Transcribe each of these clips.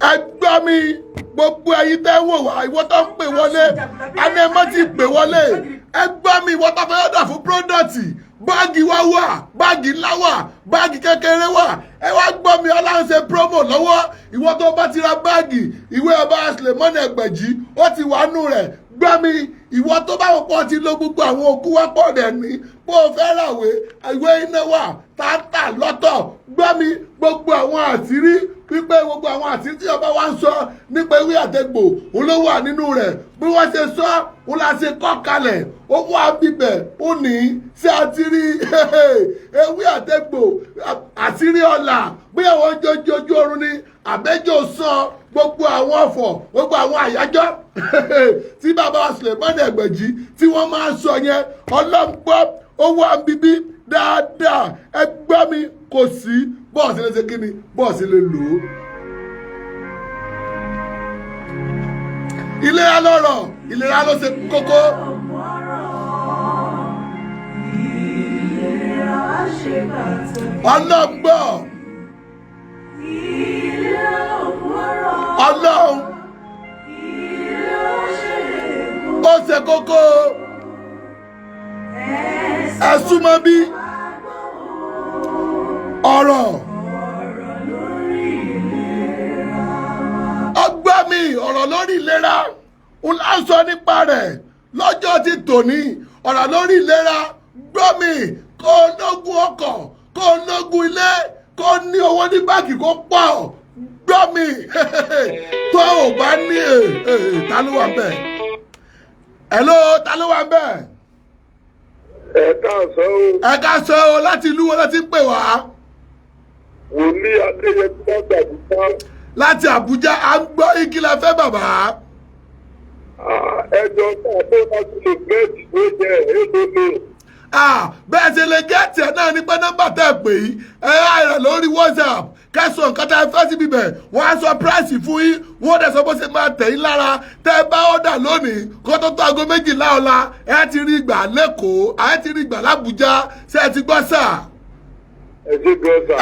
Ẹ gbọ́ mi, gbogbo ẹ̀yin tẹ́ ń wò wá, ìwọ tó ń pè wọlé, anẹ́mọ́ ti pè wọlé. Ẹ gbọ́ mi, ìwọ tó fẹ́ order fún product, báàgì wá wà, báàgì ńlá wà, báàgì kékeré wà. Ẹ wá gbọ́ mi, Ọlọ́run ṣe promo lọ́wọ́. Ìwọ tó bá ti ra báàgì, ìwé ọba Sulemani Ẹgbẹ̀jì, ó ti wà nù rẹ̀. Gbọ́ mi, ìwọ tó bá wọ́pọ̀ ti lo gbogbo àwọn òkú wá pọ̀ dẹ̀ ní bó o fẹ́ ràwé, ìwé iná wà táńtà lọ́tọ̀. Gbọ́ mi, gbogbo àwọn àṣírí wípé gbogbo àwọn àṣírí tí ọba wa ń sọ nípa ewé àtegbò, òun ló wà nínú rẹ̀. Bí wọ́n ṣe sọ, òun la ṣe kọ́ kalẹ̀. Ó wà bíbẹ̀, ó ní ṣé a ti rí ewé àtegbò, àṣírí ọ̀la, bí àwọn oúnjẹ ojú oorun ni àbẹ́jọ́ sọ, gbogbo àwọn ọ̀fọ̀, gbogbo àwọn àyájọ́ tí bàbá wa Sulemani Ẹgbẹ̀jì tí wọ́n máa ń sọ yẹn, ọlọ́gbọ́ ó wà bíbí dáadáa. Ẹ gbọ́ mi, kò sí bọ́ọ̀sì lè ṣe kíni, bọ́ọ̀sì lè lò ó. Ìlera lọ́rọ̀, ìlera ló ṣe kókó. Ọlọ́gbọ́ ọlọ́run ó ṣe kókó. Ẹ súnmọ́ bí ọ̀rọ̀ ọgbọ́n mi, ọ̀rọ̀ lórí ìlera ń lá sọ nípa rẹ̀ lọ́jọ́ ti tòní. Ọ̀rọ̀ lórí ìlera, gbọ́ mi, kó o lógún ọkọ̀, kó o lógún ilé, kó o ní owó ní báàgì kó pọ̀. Gbọ́ mi, tó o bá ní, ta ló wà bẹ́ẹ̀? Hello, ta ló wà bẹ́ẹ̀? Ẹ káàsán o. Ẹ ká sọ o, láti ìlú wo ló ti ń pè wá? Wòlíì Adéyẹmí láti Àbújá. Láti Àbújá, à ń gbọ́. Igi la fẹ́, bàbá. Ẹjọ́ náà tó láti lè gẹ́ẹ̀tì tó jẹ́ èlò lè. Bẹ́ẹ̀ ṣe lè get ẹ̀ náà ní pé nọ́mbà tẹ́ ẹ pè yìí, ẹ á rẹ̀ lórí WhatsApp, kẹsàn nǹkan tá ẹ fẹ́ síbi bẹ̀, wọ́n á sọ price fún yín, wọ́n dẹ̀ sọ bó ṣe máa tẹ̀ yín lára. Tẹ́ ẹ bá order lónìí, kó tó tó aago 12 ọ̀la, ẹ ti rí gbà lẹ́kọ̀ọ́, ẹ ti rí gbà lábújá. Ṣé ẹ ti gbọ́ sà? Ẹ ṣe gan sà.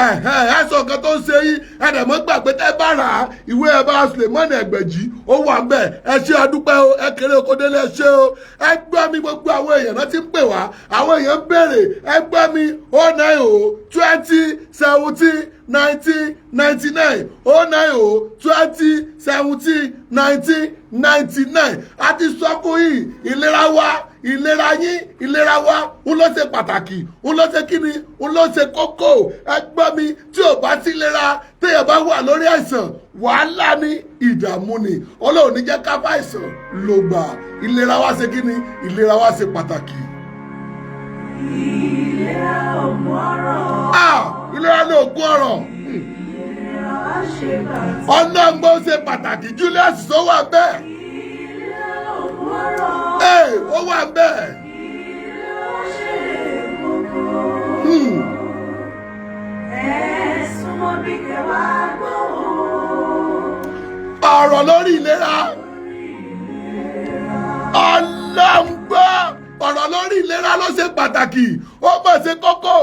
Ẹ sọ nǹkan tó ń ṣe yín, ẹ dẹ̀ mọ́ gbàgbé, tẹ́ bá rà á, ìwé ẹ bá Sulemani Ẹgbẹ̀jì, ó wà ń bẹ̀. Ẹ ṣé, adúpẹ́ o. Ẹ kéré oko délé, ẹ ṣé o. Ẹ gbọ́ mi, gbogbo àwọn èèyàn náà ti ń pè wá, àwọn èèyàn ń béèrè. Ẹ gbọ́ mi, 090 20 17 19 99, 090 20 17 19 99. A ti sọ fún yìí, ìlera wa, ìlera yín, ìlera wa ń ló ṣe pàtàkì, ń ló ṣe kíni, ń ló ṣe kókó. Ẹ gbọ́ mi, tí ò bá sí ìlera, téèyàn bá wà lórí àìsàn, wàhálà ní, ìdààmú ni. Ọlọ́run ní jẹ́ ká bá àìsàn ló gbà. Ìlera wa ṣe kíni, ìlera wa ṣe pàtàkì. Ìlera ògùn ọrọ̀. Ah, ìlera ní ògùn ọrọ̀. Ìlera wa ṣe pàtàkì. Ọlọ́ngbọ́n ṣe pàtàkì. Julius tó wà bẹ́ẹ̀. Ìlera ògùn ọrọ̀. Ee, ó wà bẹ́ẹ̀. Ìlera wa ṣe kókó. Ẹ súnmọ́ bí kẹwàá gbọ́ o. Ọ̀rọ̀ lórí ìlera, ọlọ́ngbọ́, ọ̀rọ̀ lórí ìlera ló ṣe pàtàkì, ó mọ̀ ṣe kókó.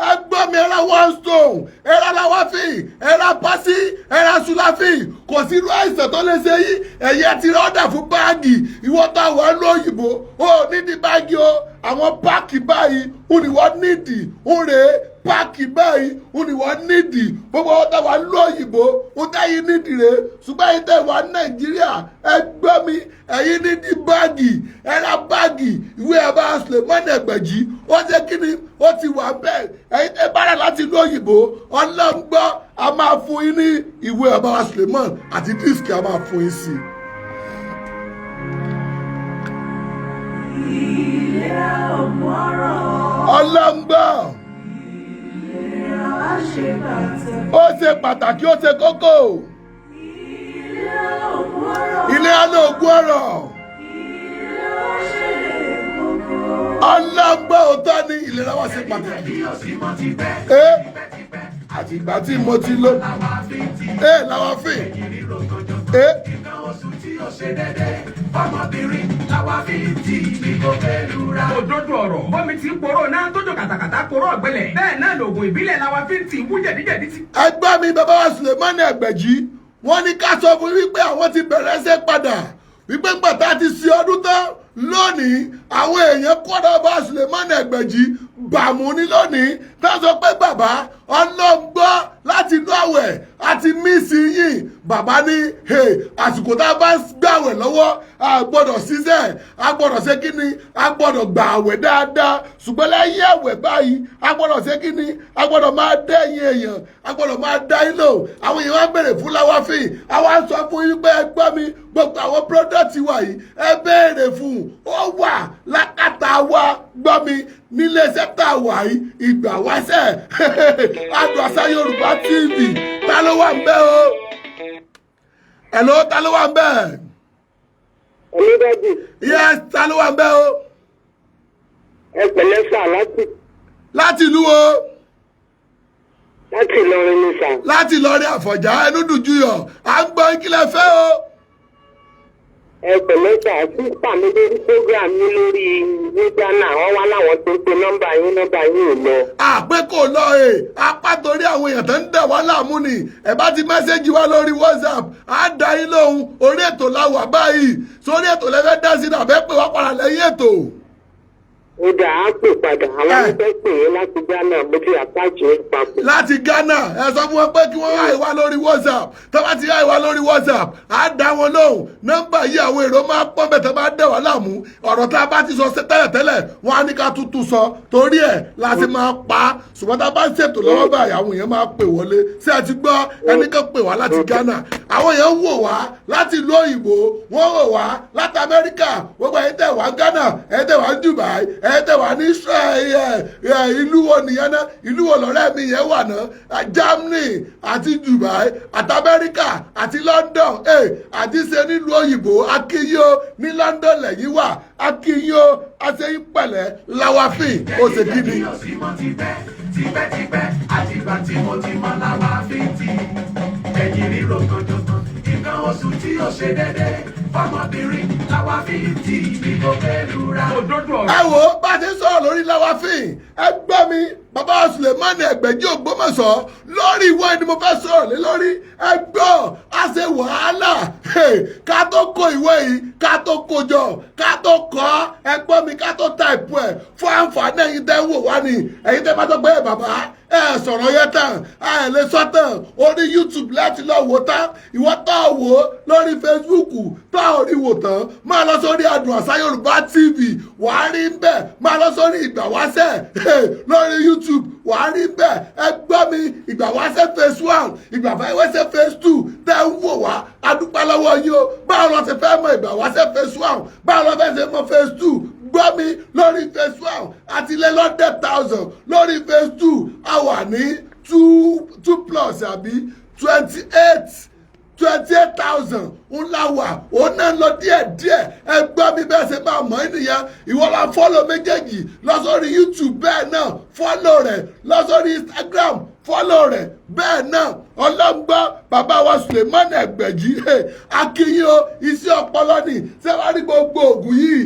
Ẹgbọ́n mi, ẹ̀rá one stone, ẹ̀rá làwáfì, ẹ̀rá pásí, ẹ̀rá sùláfì, kò sí irú àìsàn tó lè ṣe yí. Ẹ̀yẹ ti order fún báàgì. Ìwọ tó wà lóyìnbó, ó nídìí báàgì o. Àwọn páàkì báyìí ó ní wọ́n nídìí, ó rèé, páàkì báyìí ó ní wọ́n nídìí. Gbogbo ọ̀tá wà lóyìnbó, ó tẹ́yìn nídìí rèé. Ṣùgbọ́n ẹ̀yin tẹ́ wà Nàìjíríà, ẹ gbọ́ mi, ẹ̀yin nídìí báàgì, ẹ ra báàgì. Ìwé ẹ̀ bá Sulemani Ẹgbẹ̀jì, ó ṣe kí ni, ó ti wà bẹ́ẹ̀. Ẹ̀yin tẹ́ bára láti ìlú òyìnbó, ọlọ́ngbọ́, a máa fún yín ní ìwé ẹ̀ bá Sulemani àti disc, a máa fún yín sí i. Ìlera ògùn ọrọ̀. Ọlọ́ngbọ́. Ìlera wa ṣe pàtàkì. Ó ṣe pàtàkì, ó ṣe kókó. Ìlera ògùn ọrọ̀. Ìlera ní ògùn ọrọ̀. Ìlera wa ṣe kókó. Ọlọ́ngbọ́, òótọ́ ni, ìlera wa ṣe pàtàkì. Àtìgbà tí mo ti lò làwọn fi. ṣe déédéé fọmọbìnrin làwa fi ń tì ní kò fẹ́ lura. Òdodo ọ̀rọ̀, bọ́mi ti ń poró náà tójó kàtàkàtà poró ọ̀gbẹ́lẹ̀, bẹ́ẹ̀ náà lògùn ìbílẹ̀ làwa fi ń tì í wú jẹ̀díjẹ̀dí ti. Ẹgbẹ́ mi, bàbá wa Sulemani Ẹgbẹ̀jì, wọ́n ní ká sọ fún wípé àwọn ti bẹ̀rẹ̀ ṣe padà, wípé gbàtà ti ṣe ọdún tán lónìí, àwọn èèyàn kọ́dọ̀ bá Sulemani Ẹgbẹ̀jì bàmú ní lónìí tá a sọ pé bàbá ọlọ́ngbọ́ láti inú àwẹ̀ àti miss yìí. Bàbá ní, "Hey, àsìkò tá a bá gbàwẹ̀ lọ́wọ́, a gbọ́dọ̀ ṣiṣẹ́, a gbọ́dọ̀ ṣe kí ni, a gbọ́dọ̀ gbà àwẹ̀ dáadáa. Ṣùgbọ́n lẹ́yìn àwẹ̀ báyìí, a gbọ́dọ̀ ṣe kí ni, a gbọ́dọ̀ máa dẹ́yìn èèyàn, a gbọ́dọ̀ máa dá yín lò." Àwọn èèyàn wá béèrè fún láwáfíì. Àwa sọ fún yín pé ẹ gbọ́ mi, gbogbo àwọn product wa yìí, ẹ béèrè fún un, ó wà lákàtà wa. Gbọ́ mi, nílé iṣẹ́ tá a wà yìí, ìgbà wáṣẹ̀, Adùn Àṣà Yorùbá TV. Ta ló wà ń bẹ̀ o? Hello, ta ló wà ń bẹ̀? Hello, daddy. Yes, ta ló wà ń bẹ̀ o? Ẹ pẹ̀lẹ́ sà, láti Láti ìlú wo? Láti Ìlọrin ni sà. Láti Ìlọrin Àfọ̀njá, ẹnu dùn juyọ̀. À ń gbọ́, kí lẹ fẹ́ o? Ẹ pẹ̀lẹ́ sà, sísà mi lórí program yín lórí ní Ghana, wọ́n wá láwọn tó ń pe nọ́mbà yín, nọ́mbà yín ò lọ. Àpé kò lọ ẹ apá torí àwọn èèyàn tó ń dẹ̀ wá láàmú ni. Ẹ bá ti message wa lórí WhatsApp, á dá yín lóhùn. Orí ètò la wà báyìí. Sórí ètò lẹ́fẹ́ dá sí náà, fẹ́ pè wá padà lẹ́yìn ètò. Ó dà, á pè padà. Àwọn tó fẹ́ pè yín láti Ghana, mo ti àpáàjì yín papọ̀. Láti Ghana, ẹ sọ fún wọn pé kí wọ́n hi wá lórí WhatsApp. Tó bá ti hi wá lórí WhatsApp, á dá wọn lóhùn. Nọ́mbà yìí, àwọn èrò máa pọ́n bẹ̀ tó bá dẹ̀ wá láàmú. Ọ̀rọ̀ tá a bá ti sọ tẹ́lẹ̀tẹ́lẹ̀, wọ́n á ní ká tuntun sọ, torí ẹ̀ la ti máa pa á. Ṣùgbọ́n tá a bá ń ṣètò lọ́wọ́ báyìí, àwọn èèyàn máa pè wọlé. Ṣé ẹ ti gbọ́? Ẹnì kan pè wá láti Ghana, àwọn èèyàn ń wò wá láti ìlú òyìnbó, wọ́n wò wá láti Amẹ́ríkà. Gbogbo ẹ̀yin tẹ̀ wá Ghana, ẹ̀yin tẹ̀ wá Dubai, ẹ̀yin tẹ̀ wá ní Israel, ìlú wo nìyẹn náà? Ìlú wo lọ́rẹ́ mi yẹn wà náà? Germany àti Dubai àti Amẹ́ríkà àti London, àti ṣe nílùú òyìnbó, akínyó ní London lẹ́yìn wà, akínyó, àṣeyín pẹ̀lẹ́ láwáfíì ó ṣe kí ni. Jẹ̀díjẹ̀dí ò sí mọ́ tipẹ́ tipẹ́tipẹ́, àtìgbà tí mo ti mọ làwa fi ń tì. Ẹ̀yìn ríro kanjọ̀kan, nǹkan oṣù tí ó ṣe déédéé fọmọbìnrin làwa fi ń tì ní kò fẹ́ lura. Òdodo ọ̀rọ̀. Ẹ wo bá a ti ń sọ̀rọ̀ lórí láwáfíì. Ẹ gbọ́ mi, bàbá Sulemani Ẹgbẹ̀jì Ògbómọ̀ṣọ́, lórí ìwọ ni mo fẹ́ sọ̀rọ̀ lé lórí. Ẹ gbọ́, a ṣe wàhálà ká tó kó ìwé yìí, ká tó kó jọ, ká tó kọ́. Ẹ gbọ́ mi, ká tó type ẹ̀ fún àǹfààní ẹ̀yin tẹ́ ń wò wá ni. Ẹ̀yin tẹ́ bá tó pé bàbá ẹ sọ̀rọ̀ yẹn tán, ẹ lè sọ tán orí YouTube láti lọ wò tán. Ìwọ tó wò ó lórí Facebook tó rí wò tán, máa lọ sórí Adùn Àṣà Yorùbá TV, wàá rí ń bẹ̀. Máa lọ sórí Ìgbà Wáṣẹ̀ lórí YouTube, wàá rí ń bẹ̀. Ẹ gbọ́ mi, Ìgbà Wáṣẹ̀ phase one, Ìgbà Wáṣẹ̀ phase two. Tẹ́ ń wò wá, adúpẹ́ lọ́wọ́ yín o. Báwo lọ ti fẹ́ mọ Ìgbà Wáṣẹ̀ phase one? Báwo lọ fẹ́ ṣe mọ phase two? Gbọ́ mi, lórí phase one àti lé 100,000, lórí phase two a wà ní two two plus àbí 28,000 ńlá wà. Òun náà lọ díẹ̀ díẹ̀. Ẹ gbọ́ mi, bẹ́ẹ̀ ṣe máa mọ̀ ẹ́ nìyẹn. Ìwọ la follow méjèèjì, lọ sórí YouTube, bẹ́ẹ̀ náà follow rẹ̀, lọ sórí Instagram, follow rẹ̀ bẹ́ẹ̀ náà. Ọlọ́ngbọ́n, bàbá wa Suleiman Ẹgbẹ̀jì, akínyìn o. Iṣẹ́ ọpọlọ ni. Ṣé wàá rí gbogbo ògùn yìí,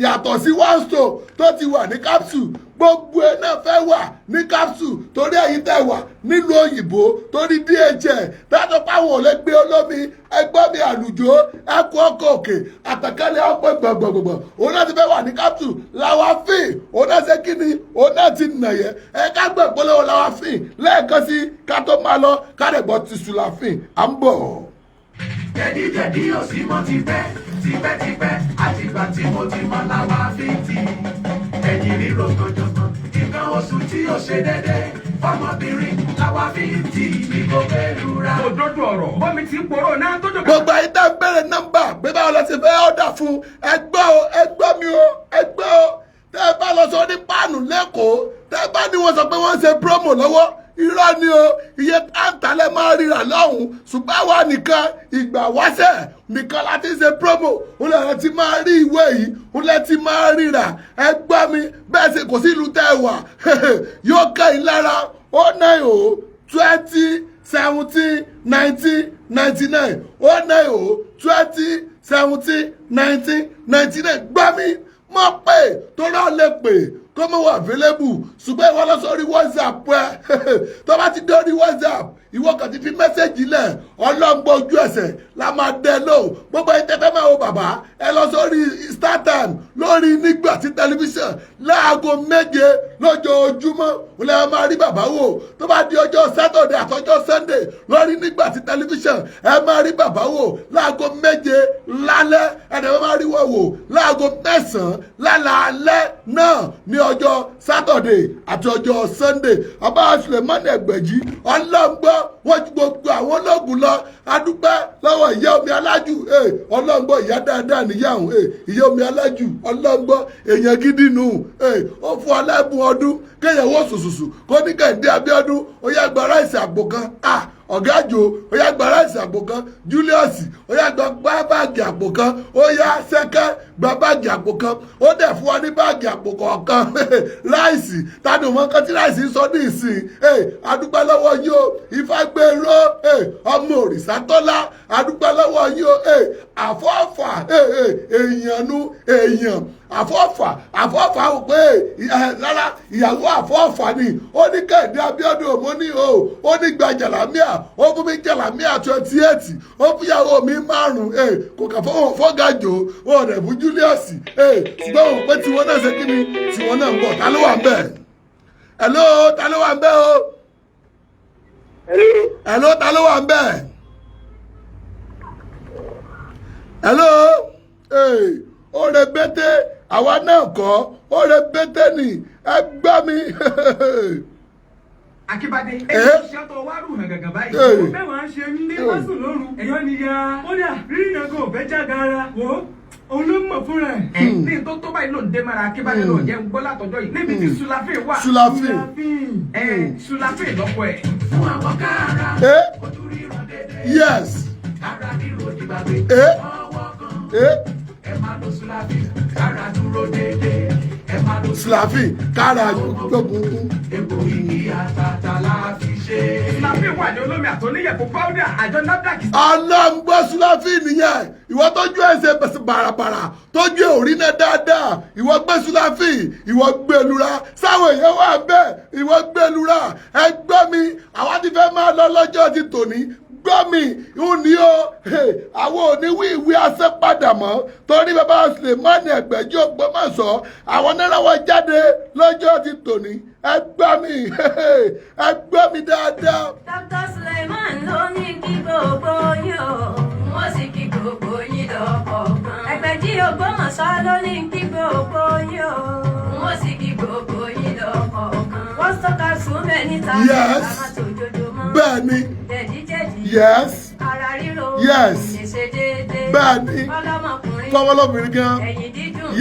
yàtọ̀ sí one stone tó ti wà ní capsule, gbogbo ẹ náà fẹ́ wà ní capsule torí ẹ̀yin tẹ́ wà nílùú òyìnbó, torí DHL dájọ́ páwọn ò lè gbé olómi. Ẹgbọ́n mi, àlùjọ ẹkọ ọkọ̀ òkè àtàkálẹ̀ ọ̀pọ̀ gbọ̀ngbọ̀ngbọ̀n, òun náà ti fẹ́ wà ní capsule làwa fín. Òun náà ṣe kí ni, òun náà ti nà yẹ. Ẹ ká gbọ́ ìpolówó làwa fín lẹ́ẹ̀kan sí ká tó máa lọ, ká lè gbọ́ ti sùlàfín. À ń bọ̀. Jẹ̀díjẹ̀dí ò sí mọ́ tipẹ́ tipẹ́tipẹ́, àtìgbà tí mo ti mọ làwa fi ń tì. Ẹ̀yìn ríro kanjọ̀kan, nǹkan oṣù tí ó ṣe déédéé fọmọbìnrin làwa fi ń tì ní kò fẹ́ lura. Òdodo ọ̀rọ̀, bọ́mi ti ń poró náà tó jò. Gbogbo ayé tá ń bẹ̀rẹ̀ nọ́mbà pé báwo la ṣe fẹ́ order fún, ẹgbẹ́ o, ẹgbẹ́ mi o, ẹgbẹ́ o. Tẹ́ ẹ bá lọ sọ ní páànù lẹ́kọ̀ọ́, tẹ́ ẹ bá ní wọ́n sọ pé wọ́n ń ṣe promo lọ́wọ́, irọ́ ni o. Iye táǹtà lẹ́ máa ríra lọ́hùn. Ṣùgbọ́n àwa nìkan, Ìgbà Wáṣẹ̀ nìkan láti ṣe promo, ó lè ti máa rí ìwé yìí, ó lè ti máa ríra. Ẹ gbọ́ mi, bẹ́ẹ̀ ṣe kò sí ìlú tẹ́ ẹ wà, yóò kẹ́yìn lára. 090 20 17 19 99, 090 20. 17 19 99. Gbá mi mọ̀ pé tó rà lè pè kó mọ̀ wà available, ṣùgbọ́n ìwọ lọ sórí WhatsApp ẹ. Tó bá ti dórí WhatsApp, ìwọ kàn ti fi message lẹ̀, ọlọ́ngbọ́n, ojú ẹsẹ̀ la máa dẹ lóhùn. Gbogbo ẹni tẹ́fẹ́ máa wo bàbá, ẹ lọ sórí StarTime, lórí nígbà tí tẹlifíṣàn, láago 7 lójoojúmọ́ lẹ máa rí bàbá wò. Tó bá di ọjọ́ Saturday àtọjọ́ Sunday, lórí nígbà tí tẹlifíṣàn, ẹ máa rí bàbá wò láago 7 lálẹ́. Ẹ̀dẹ̀ máa rí wọ́n wò láago 9 lálẹ́ náà ní ọjọ́ Saturday àti ọjọ́ Sunday. Ọba Sulemani Ẹgbẹ̀jì, ọlọ́ngbọ́n, wọ́n ju gbogbo àwọn ológun lọ. Adúpẹ́ lọ́wọ́ ìyá omi alájù. Ọlọ́ngbọ́n, ìyá dáadáa níyàwó ìyá omi alájù. Ọlọ́ngbọ́n, èèyàn gidi nù. Ó fún ọlẹ́bùn ọdún, kéèyàn wò sùsùsù kó ní Kẹ́hìndé Abíọ́dún, ó yá gba ráìsì àpò kan. Ọ̀gá àjò, ó yá gba ráìsì àpò kan. Julius, ó yá gba báàgì àpò kan. Ó yá Sẹ́kẹ́, gba báàgì àpò kan. Ó dẹ̀ fún wa ní báàgì àpò kọ̀ọ̀kan ráìsì. Tani òun kan tí ráìsì ń sọ ní ìsìn? Adúpẹ́ lọ́wọ́ yín o. Ìfàgbèrò ọmọ Òrìṣàtọ́lá, adúpẹ́ lọ́wọ́ yín o. Àfọ́fà èèyàn nu, èèyàn àfọ́fà, àfọ́fà ò pé rárá, ìyàwó àfọ́fà ni. Ó ní Kẹ́hìndé Abíọ́dún, mo ní o. Ó ní gba jàlámíà, ó fún mi jàlámíà 28, ó fún ìyàwó mi márùn-ún. Kò kà fọwọ́ fọ́gàjò wọn rẹ̀ fún Julius, ṣùgbọ́n òun pé tiwọn náà ṣe kí ni, tiwọn náà ń bọ̀. Ta ló wà ń bẹ̀? Hello, ta ló wà ń bẹ̀ o? Hello, ta ló wà ń bẹ̀? Hello. Ó rẹ bété, àwa náà kọ́, ó rẹ bété ni. Ẹ gbọ́ mi. Akíbádé, èyí ṣe tó wá rù hàn gàgàn báyìí. Bẹ́ẹ̀ wá ń ṣe mí ní wọ́n sùn lóru ẹ̀yọ́ ni ya kódà rírìnà kò fẹ́ jágara wò ó, òun ló mọ̀ fúnra ẹ̀. Ẹ ní tó tó báyìí ló ń dé mara Akíbádé ló jẹ́ ń gbọ́ látọjọ́ yìí níbi tí Sulafin wà. Sulafin. Ẹ Sulafin lọ́kọ ẹ̀. Fún àwọn kára ojú ríran dédé, kára ríro dìgbàgbé ọwọ́ kan, ẹ máa lo Sulafin, kára dúró dédé, ẹ máa lo Sulafin, kára gbógun. Egbò igi àtàtà la fi ṣe. Sulafin wà ní olómi àtọ́níyẹ̀fọ́ powder, àjọ NAFDAC. Ọlọ́ngbọ́, Sulafin nìyẹn. Ìwọ tójú ẹ̀ ṣe bàràbàrà, tójú ẹ̀ ò rí náà dáadáa, ìwọ gbé Sulafin, ìwọ gbé lura. Sáwọn èèyàn wà bẹ́ẹ̀, ìwọ gbé lura. Ẹ gbọ́ mi, àwa ti fẹ́ máa lọ lọ́jọ́ ti tòní. Gbọ́ mi, ń ní o, àwọn ò ní wí ìwé asẹ́ padà mọ́, torí bàbá Sulemani Ẹgbẹ̀jì Ògbómọ̀ṣọ́, àwọn náírà wọn jáde lọ́jọ́ ti tòní. Ẹ gbọ́ mi, ẹ gbọ́ mi dáadáa. Dr. Suleiman ló ní kí gbogbo yín o, wọ́n sì kí gbogbo yín lọ́kọ̀ọ̀kan. Ẹgbẹ̀jì Ògbómọ̀ṣọ́ ló ní kí gbogbo yín o, wọ́n sì kí gbogbo yín lọ́kọ̀ọ̀kan. Wọ́n sọ́ka sùn bẹ́ẹ̀ níta. Àmọ́ tó jojoojúmọ́. Bẹ́ẹ̀ ni. Jẹ̀díjẹ̀dí. Ara ríro. Lè ṣe déédéé. Bẹ́ẹ̀ ni. Ọlọ́mọkùnrin. Fọwọ́lọ́bìnrin gan. Ẹ̀yìn dídùn.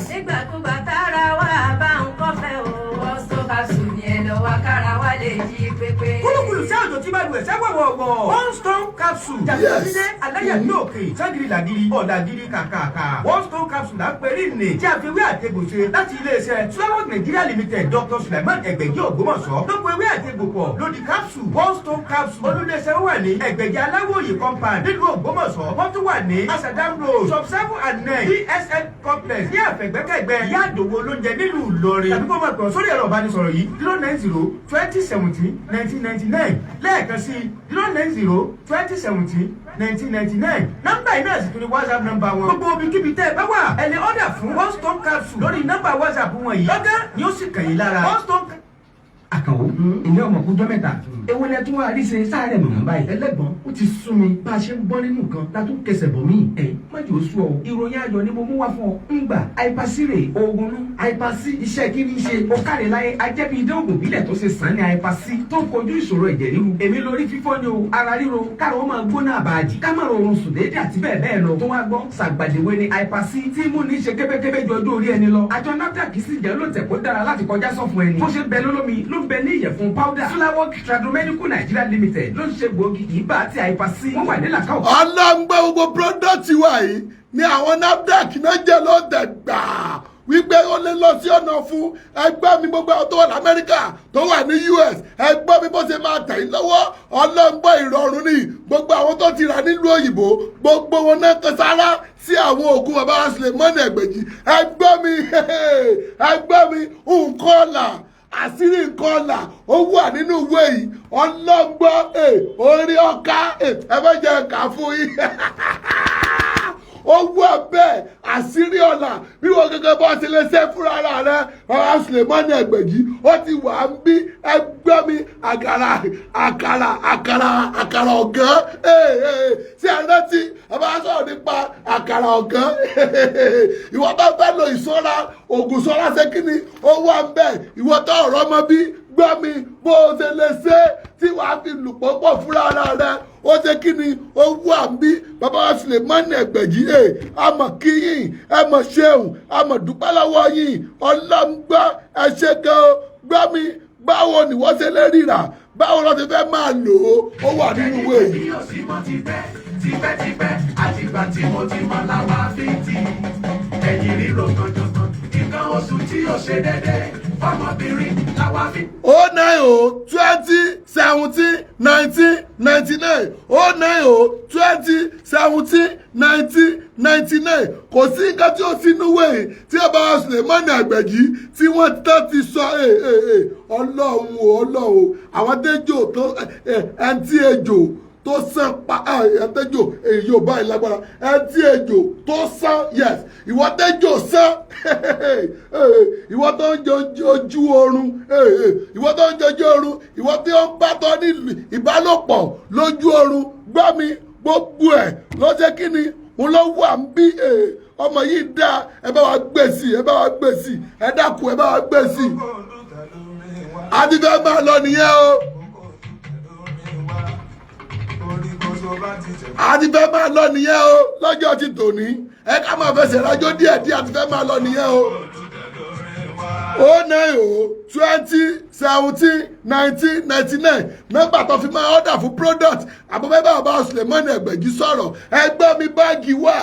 Nígbàkúgbà tára wà bá ń kọ́fẹ́ o, wọ́n sọ́ka sùn ní ẹ lọ́wọ́ kára wá lè jí pépé. Kúlùkùlù sí àjò tí bá lu ẹ̀sẹ̀ wọ̀wọ̀wọ̀. One Stone Capsule. Jàdùkúndé aláyà ní òkè. Ságìrì làgìrì ọ̀làgìrì kàkàkà. One Stone Capsule là ń perí nì. Tí a fi ewé àtegbò ṣe láti ilé-iṣẹ́ Sulawok Nigeria Limited, Dr. Sulaiman Ẹgbẹ̀jì Ògbómọ̀ṣọ́. Lóko ewé àtegbò pọ̀ lódi capsule. One Stone Capsule. Olú-ilé-iṣẹ́ wà ní Ẹgbẹ̀jì Aláwòye Compound nílùú Ògbómọ̀ṣọ́. Wọ́n tún wà ní Asadam Road, Shop 7 and 9, DSN Complex, ní àfẹ̀gbẹ́kẹ̀gbẹ́ Ìyá Àdòwò olóúnjẹ nílùú Ìlọrin. Tàbí kó máa pè wọ́n sórí ẹ̀rọ ìbánisọ̀rọ̀ yìí: 090 2017 1999. Lẹ́ẹ̀kan sí: 090 2017 1999. Nọ́mbà yìí náà sì tún ní WhatsApp nọ́mbà wọn. Gbogbo ibikíbi tẹ́ ẹ bá wà, ẹ lè order fún One Stone Capsule lórí nọ́mbà WhatsApp wọn yìí. Lọ́gán ni ó sì kàn yín lára. One Stone. Àkànwó ilé ọmọ kújọ mẹ́ta, ewu lẹ tún wá rí ṣe sáré mọ̀mọ́ báyìí. Ẹlẹ́gbọ̀n, ó ti sún mi. Bá a ṣe ń bọ́ nínú kan la tún kẹsẹ̀ bọ̀ míì. Ẹ má jò sú ọ, ìròyìn ayọ̀ ni mo mú wá fún ọ. Ń gbà àìpàsílẹ̀ oògùn nú àìpàsí iṣẹ́ kí ni ṣe. Ó káre láyé, ajẹ́bí idé ògùn bílẹ̀ tó ṣe sàn ní àìpàsí tó ń kojú ìṣòro ẹ̀jẹ̀ ríru, èmi lórí fífọ́ ni o, ara ríro, káàró máa gbóná àbàjì, ká má rọrùn sùn déédéé àti bẹ́ẹ̀ bẹ́ẹ̀ lọ. Tó wá gbọ́ sàgbàdéwé ni àìpàsí tí mú ní ṣe kébékébé ju ọjọ́ orí ẹni lọ. Àjọ NAFDAC sì jẹ́ lóǹtẹ̀ kó dára láti kọjá sọ́fun ẹni. Bó ṣe bẹ lólómi ló ń bẹ ní ìyẹ̀fun powder. Sulawok Tradomedical Nigeria Limited ló ń ṣe gbòógì ibà àti àìpàsí. Wọ́n wà ní làkàwọ̀. Ọlọ́ngbẹ́, gbogbo product wa yìí ni àwọn NAFDAC náà jẹ́ lóǹtẹ̀ gbàá wípé ó lè lọ sí ọ̀nà fún ẹgbẹ́ mi. Gbogbo àwọn tó wà lamẹ́ríkà, tó wà ní US, ẹgbẹ́ mi, bó ṣe máa tẹ̀ yín lọ́wọ́, ọlọ́ngbọ́, ìrọ̀rùn ni. Gbogbo àwọn tó ti rà nílùú òyìnbó, gbogbo wọn náà kan sára sí. sí àwọn oògùn bàbá Sulemani Ẹgbẹ̀jì. Ẹ gbọ́ mi, ẹ gbọ́ mi, nǹkan ọ̀la, àṣírí nǹkan ọ̀la ó wà nínú ìwé yìí. Ọlọ́gbọ́n orí ọ̀ka, ẹ má jẹ́ ká fún yín, ó wà bẹ́ẹ̀. Àṣírí ọ̀la bí wọ́n gẹ́gẹ́ bá ṣe lè ṣe fúnra ara rẹ̀, bàbá Sulemani Ẹgbẹ̀jì ó ti wà ń bí. Ẹgbẹ́ mi, àkàrà àkàrà àkàrà àkàrà ọ̀gán tí ẹ rántí, bàbá sọ̀rọ̀ nípa àkàrà ọ̀gán. Ìwọ tó fẹ́ lo ìṣọ́ra, ògùn ṣọ́ra ṣe kí ni, ó wà ń bẹ̀. Ìwọ tó ọ̀rọ̀ mọ́ bí, gbọ́ mi, bó o ṣe lè ṣe tí wàá fi lùpọ̀ pọ̀ fúnra ara rẹ̀, ó ṣe kí ni, ó wà ń bí. Bàbá wa Sulemani Ẹgbẹ̀jì, ẹ̀ àmọ̀ kíyìn, ẹ mọ̀ ṣeun, àmọ̀ dúpẹ́ lọ́wọ́ yìí. Ọlọ́ngbọ́, ẹ ṣe gan o. Gbọ́ mi, báwo ni wọ́n ṣe lè ríra, báwo ló ti fẹ́ máa lò ó, ó wà nínú ìwé yìí. Jẹ̀dí ò sí mọ́ tipẹ́ tipẹ́tipẹ́, àtìgbà tí mo ti mọ láwa fìtì. Ẹ̀yìn ríro kànjọ̀gbọ̀n, nǹkan oṣù tí ò ṣe déédéé fọmọbìnrin láwa fi. 090 20 17 19 99, 090 20 17 19 99. Kò sí nǹkan tí ó sínú wẹ̀yìn tí ọba Sulemani Ẹgbẹ̀jì tí wọ́n tán ti sọ. Ọlọ́run o, ọlọ́run o, àwọn tẹ́jọ́ tó ẹni tí ejò tó sàn pa, ẹtẹ́jọ́ èyí yóò bá ìlágbára, ẹtí ejò tó sàn, yes, ìwọ tẹ́jọ́ sàn, ìwọ tó ń jẹ ojú oorun, ìwọ tó ń jẹ ojú oorun, ìwọ tí ó ń bá tọ́ ní ìbálòpọ̀ lójú oorun, gbọ́ mi, gbogbo ẹ̀ ló ṣe kí ni, òun ló wà ń bí. Ọmọ yìí dá, ẹ bá wa gbé sí, ẹ bá wa gbé sí, ẹ dákun, ẹ bá wa gbé sí. A ti fẹ́ máa lọ nìyẹn o, a ti fẹ́ máa lọ nìyẹn o. Lọ́jọ́ ti tòní, ẹ ká máa fẹsẹ̀ rájò díẹ̀ díẹ̀, a ti fẹ́ máa lọ nìyẹn o. 090 20 17 19 99, nọ́mbà tó fi máa order fún product àbúfẹ́ bá bàbá Sulemani Ẹgbẹ̀jì sọ̀rọ̀. Ẹgbẹ́ mi, báàgì wà,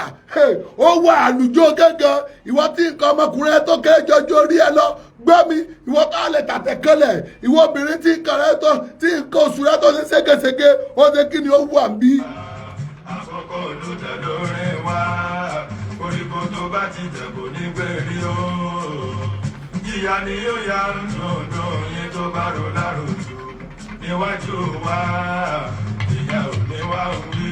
ó wà, àlùjọ gángan. Ìwọ tí nǹkan ọmọkùnrin ẹ tó kéré jọjọ orí ẹ lọ, gbọ́ mi, ìwọ tó lè tàtẹ̀ kọlẹ̀, ìwọ obìnrin tí nǹkan rẹ tó, tí nǹkan oṣù rẹ tó ṣe ségesège, ó ṣe kí ni, ó wà ń bí. Àkókò olùtẹ̀ lórí wa, koríko tó bá ti tẹ̀ kò ní gbèrí o. Ìyá ni yóò ya dùndùn yín tó bá ro láròjù níwájú wa, ìyá ò ní wá wí.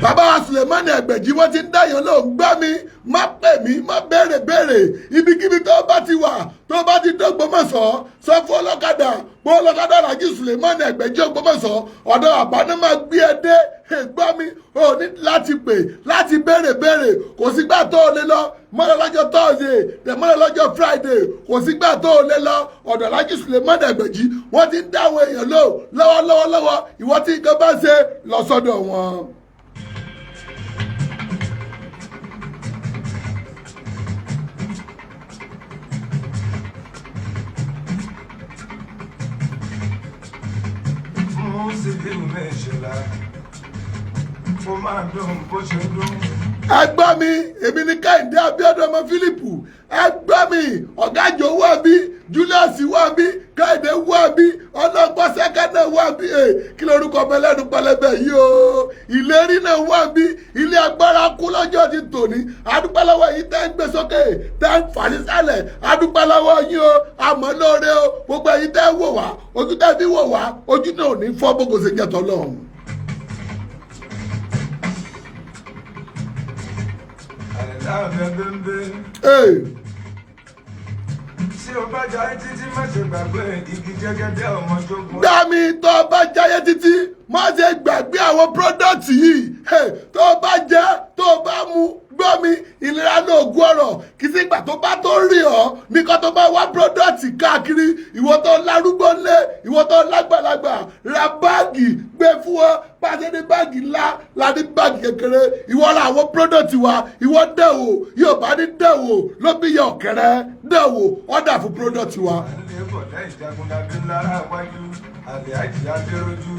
Bàbá Sulemani Ẹgbẹ̀jì, wọ́n ti ń dáyọ̀ lóhùn. Gbọ́ mi, má pè mí, má béèrè béèrè. Ibikíbi tó bá ti wà, tó bá ti dógbómọ̀ṣọ́, sọ fún ọlọ́kadà bó ọlọ́kadà Alhaji Sulemani Ẹgbẹ̀jì Ògbómọ̀ṣọ́, ọ̀dọ̀ àbáná máa gbé ẹ dé. Gbọ́ mi, o ní láti pè láti béèrè béèrè. Kò sígbà tó o lè lọ mọ́lẹ̀ lọ́jọ́ Thursday, tẹ̀mọ́lẹ̀ lọ́jọ́ Friday, kò sígbà tó o lè lọ ọ̀dọ̀ Alhaji Sulemani Ẹgbẹ̀jì. Wọ́n ti ń dá àwọn èèyàn lò lọ́wọ́lọ́wọ́ lọ́wọ́. Ìwọ tí nǹkan bá ṣe, lọ sọ́dọ̀ wọn. Musiliu méjìlá, ó máa dùn bó ṣe dùn. Ẹgbọ́n mi, èmi ní Kẹ́hìndé Abíọ́dún ọmọ Fílípù. Ẹgbọ́n mi, ọ̀gájọ wà bí, Julius wà bí, Kẹ́hìndé wà bí, ọlọ́gbọ́n sẹ́kẹ́ndé wà bí. Ẹ kí lorúkọ ọmọ ẹlẹ́nu pẹlẹbẹ yìí o? Ìlérí náà wà bí. Ilé agbára kú lọ́jọ́ ti tòní. Adúpẹ́ lọ́wọ́ yìí tẹ́ ń gbé sókè, tẹ́ ń fà sísàlẹ̀. Adúpẹ́ lọ́wọ́ yín o, àmọ́ lóore o. Gbogbo ẹ̀yin tẹ́ ń wò wá, ojú tẹ́ fi wò wá, ojú náà ò ní fọ́ bógo ṣe jẹ́ tọ́lọ́run. Àìláàbẹ̀ bẹ́ńbẹ́. Hey. Tí o bá jayé títí, má ṣe gbàgbé igi jẹ́gẹ́dẹ́ ọmọ jogun. Gbàmí, tó o bá jayé títí, má ṣe gbàgbé àwọn product yìí. Hey, tó o bá jẹ, tó o bá mu, gbọ́ mi, ìlera lóògùn ọ̀rọ̀. Kì í sí ìgbà tó bá tó rí ọ nìkan tó bá wá product káàkiri. Ìwọ tó lárúgbó ńlé, ìwọ tó lágbàlagbà, ra báàgì gbé fún ọ. Pàṣẹ ní báàgì ńlá la ní báàgì kékeré. Ìwọ ra àwọn product wa, ìwọ dẹ̀wò, yóò bá ní dẹ̀wò ló bí yẹ ọ̀kẹ́rẹ́ dẹ̀wò ọ̀dà fún product wa. À ń lé bọ̀ lẹ́yìn jagunlabi lára wájú àlẹ́ àjì abẹ́rọ́jú.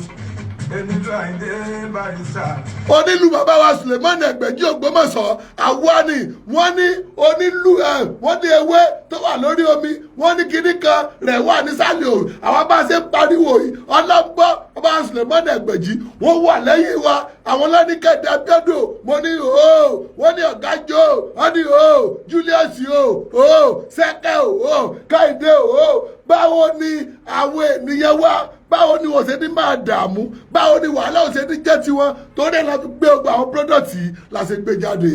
Onílù Àyìndé Barrister. Onílù bàbá wa Sulemani Ẹgbẹ̀jì Ògbómọ̀ṣọ́, àwa ni wọ́n ní onílù ẹ̀, wọ́n ní ewé tó wà lórí omi, wọ́n ní kinní kan rẹ̀ wà nísàlẹ̀ òru. Àwọn bá ṣe ń pariwo yìí, ọlọ́gbọ́ bàbá Sulemani Ẹgbẹ̀jì, wọ́n wà lẹ́yìn wa. Àwọn lọ́nìkẹ́dẹ́ Abíọ́dún, mo ní o, wọ́n ní ọ̀gájọ́, wọ́n ní o, Julius o, o Sẹ́kẹ̀ o, Káyìndé o. Báwo ni àwọn ènìyàn wa, báwo ni wọ́n ṣe ní máa dààmú? Báwo ni wàhálà ò ṣe ní jẹ́ tiwọn? Torí ẹ̀ la fi gbé gbogbo àwọn product yìí la ṣe gbé jáde.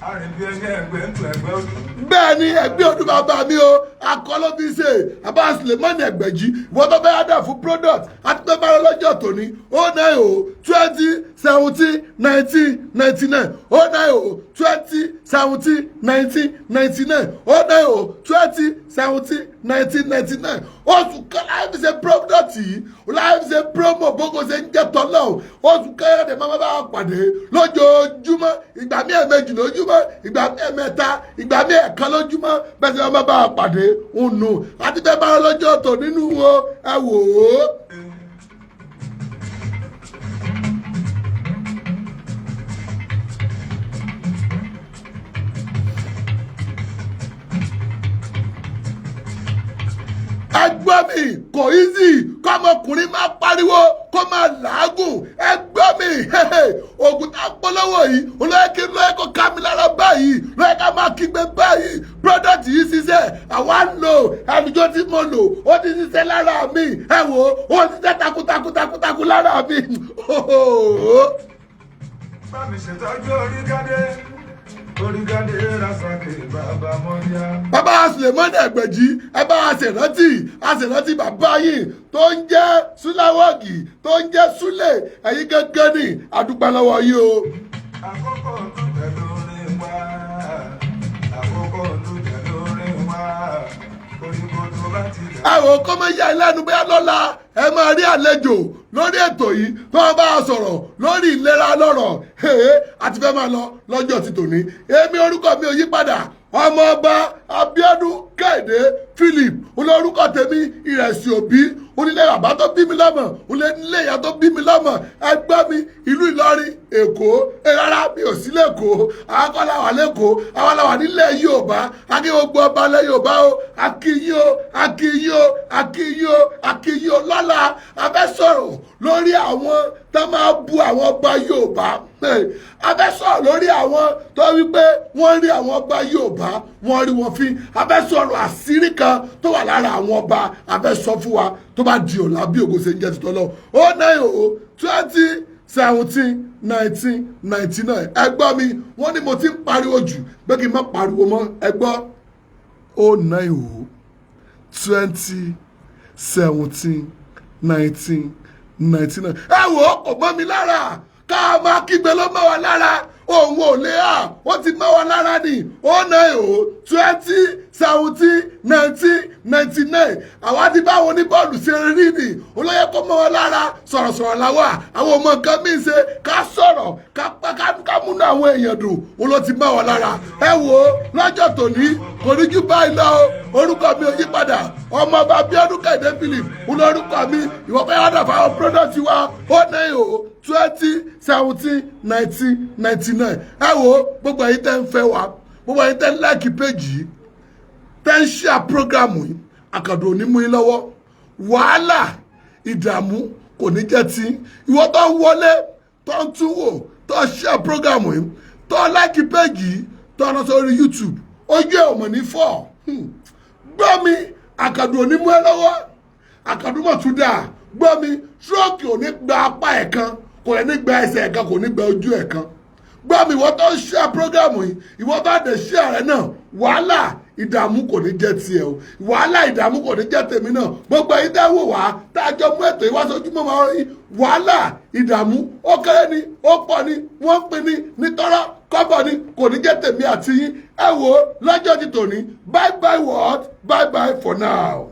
Arìnbí ẹni ẹgbẹ́ ń tu ẹgbẹ́ òdù. Bẹ́ẹ̀ ni, ẹgbẹ́ ọdún bàbá mi o, akọlọ́bí ṣe àbá Sulemani Ẹgbẹ̀jì. Ìwọ́n tó bẹ́ẹ̀ dà fún product àti pé bára lọ́jọ́ tòní, 090 20 17 19 99, 090 20 17 19 99, 090 20 17 19 99. Oṣù kan láì fi ṣe product yìí, láì fi ṣe promo, bókò ṣe ń jẹ́ tọ́lọ́. Oṣù kan yẹn dẹ̀ máa bá wa pàdé lójoojúmọ́, ìgbà mí ẹ̀ẹ̀mejì lójúmọ́, ìgbà mí ẹ̀ẹ̀mẹ́ta, ìgbà mí ẹ̀ẹ̀kan lójúmọ́. Bẹ́ẹ̀ sì máa bá wa pàdé ònù àti bẹ́ẹ̀ bá lọ́jọ́ tó nínú wo ẹ wò ó. Ẹgbọ́n mi, kò easy kọ́mọkùnrin máa pariwo, kó máa làágùn. Ẹgbọ́n mi, oògùn tá a polówó yìí, olóyè kí lóye kó ká mi lára báyìí, lóye ká máa kígbe báyìí. Product yìí ṣiṣẹ́, àwa ń lò àlùjọ tí mo lò, ó ti ṣiṣẹ́ lára mi. Ẹ wò ó, ti ṣiṣẹ́ takuntakun takuntakun lára mi. Bá mi ṣètọ́jú orígádé, orígádé Rasaki bàbá mọ́ríà. Bàbá Sulemani Ẹgbẹ̀jì, ẹ bá a ṣèrántí, a ṣèrántí bàbá yìí tó ń jẹ́ Súláwọ́ọ̀gì, tó ń jẹ́ Súlẹ̀. Ẹ̀yin gángan ní àdúpẹ́ lọ́wọ́ yìí o. Àkókò olùdẹ lórí wa, àkókò olùdẹ lórí wa, koríko tó bá ti dà. Ẹ wò ó, kọ́ máa yá ìlànà bóyá lọ́la ẹ máa rí àlejò lórí ètò yìí tó wọn bá a sọ̀rọ̀ lórí ìlera lọ́rọ̀. Àti fẹ́ máa lọ lọ́jọ́ ti tòní. Èmi, orúkọ mi ò yí padà, ọmọọba Abíọ́dún Kẹ́hìndé Philip olórúkọ tèmi. Ìrẹsì òbí onílé bàbá tó bí mi lọ́mọ, onílé ìyá tó bí mi lọ́mọ. Ẹgbẹ́ mi, ìlú Ìlọrin, Èkó. Rárá, mi ò sí lẹ́kọ̀ọ́, àwọn kọ́ la wà lẹ́kọ̀ọ́, àwọn la wà nílẹ̀ Yorùbá. Akí gbogbo ọba lẹ́ Yorùbá o, akíyí o, akíyí o, akíyí o, akíyí o. Lọ́la, a fẹ́ sọ̀rọ̀ lórí àwọn tó máa bu àwọn ọba Yorùbá. A fẹ́ sọ̀rọ̀ lórí àwọn tó wí pé wọ́n rí àwọn ọba Yorùbá, wọ́n rí wọn fín. A fẹ́ sọ̀rọ̀ àṣírí kan tó wà lára àwọn ọba. A fẹ́ sọ fún wa tó bá di ọ̀la, bí ògo ṣe ń jẹ́ tuntun lọ. 090 20 17 19 99. Ẹ gbọ́ mi, wọ́n ní mo ti ń pariwo jù, pé kí n má pariwo mọ́. Ẹ gbọ́, 090 20 17 19 99. Ẹ wò ó, kò mọ́ mi lára ká máa kígbe ló mọ́ wa lára, òun ò lè à, ó ti mọ́ wa lára ni. 090 20 17 19 99. Àwa ti báwọn oníbọ́ọ̀lù ṣe rí ni, olóyè kó mọ́ wa lára. Sọ̀rọ̀sọ̀rọ̀ làwà, àwọn ọmọ nǹkan míì ṣe, ká sọ̀rọ̀, ká múnú àwọn èèyàn dùn, òun ló ti mọ́ wa lára. Ẹ wò ó, lọ́jọ́ tòní kò ní jù báyìí lọ o. Orúkọ mi ò yí padà, ọmọọba Abíọ́dún Kẹ́hìndé Philip olórúkọ mi. Ìwọ fẹ́ order fáwọn product wa, 090 20 17 19 99. Ẹ wo, gbogbo ẹ̀yin tẹ́ ń fẹ́ wa, gbogbo ẹ̀yin tẹ́ ń like page yìí, tẹ́ ń share program yìí, àkàndùn ò ní mú yín lọ́wọ́, wàhálà ìdààmú kò ní jẹ́ tí. Ìwọ tó ń wọlé, tó ń tún wò, tó ń share program yìí, tó ń like page yìí, tó ń lọ sórí YouTube, ojú ẹ̀ ò mọ̀ ní fọ́. Gbọ́ mi, àkàndùn ò ní mú ẹ lọ́wọ́, àkàndùn mọ̀ tún dáa. Gbọ́ mi, stroke ò ní gba apá ẹ̀ kan, kò ní gba ẹsẹ̀ ẹ̀ kan, kò ní gba ojú ẹ̀ kan. Gbọ́ mi, ìwọ tó ń share program yìí, ìwọ tó ń dẹ̀ share rẹ náà, wàhálà ìdààmú kò ní jẹ́ tiẹ̀ o, wàhálà ìdààmú kò ní jẹ́ tèmi náà. Gbogbo ẹ̀yin tẹ́ wò wá, tá a jọ mú ètò ìwáṣojúmọ́ máa rí, wàhálà ìdààmú, ó kéré ni, ó pọ̀ ni, wọ́n ń pín ní nítọ́rọ́ kọ́bọ̀ ni, kò ní jẹ́ tèmi àti yín. Ẹ wò ó, lọ́jọ́ ti tòní, bye bye, what, bye bye for now.